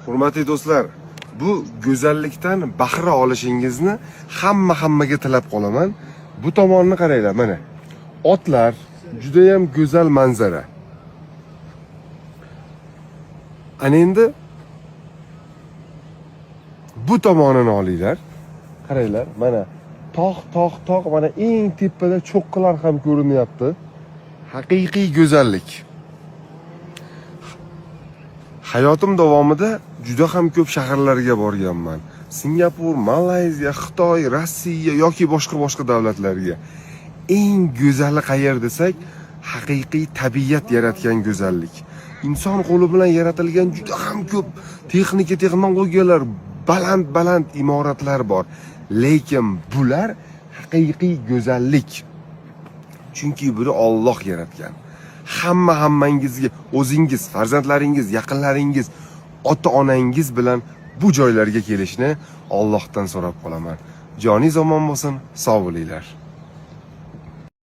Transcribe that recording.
Hurmatli do'stlar, bu go'zallikdan bahra olishingizni hammaga tilab qolaman. Bu tomonni qaranglar, mana. Otlar, juda ham go'zal manzara. Ana endi bu tomonini olinglar. Qaranglar, mana tog', tog', tog', mana eng tepada cho'qqilar ham ko'rinyapti. Haqiqiy go'zallik. Hayotim davomida juda ham ko'p shaharlarga borganman. Singapur, Malayziya, Xitoy, Rossiya yoki boshqa-boshqa davlatlarga. Eng go'zali qayer desak, haqiqiy tabiat yaratgan go'zallik. Inson qo'li bilan yaratilgan juda ham ko'p texnika, texnologiyalar, baland-baland imoratlar bor. Lekin bular haqiqiy go'zallik. Chunki buni Alloh yaratgan. Hammangizga o'zingiz, farzandlaringiz, yaqinlaringiz, ota-onangiz bilan bu joylarga kelishni Allohdan so'rab qolaman. Joningiz omon bo'lsin, sog' bo'linglar.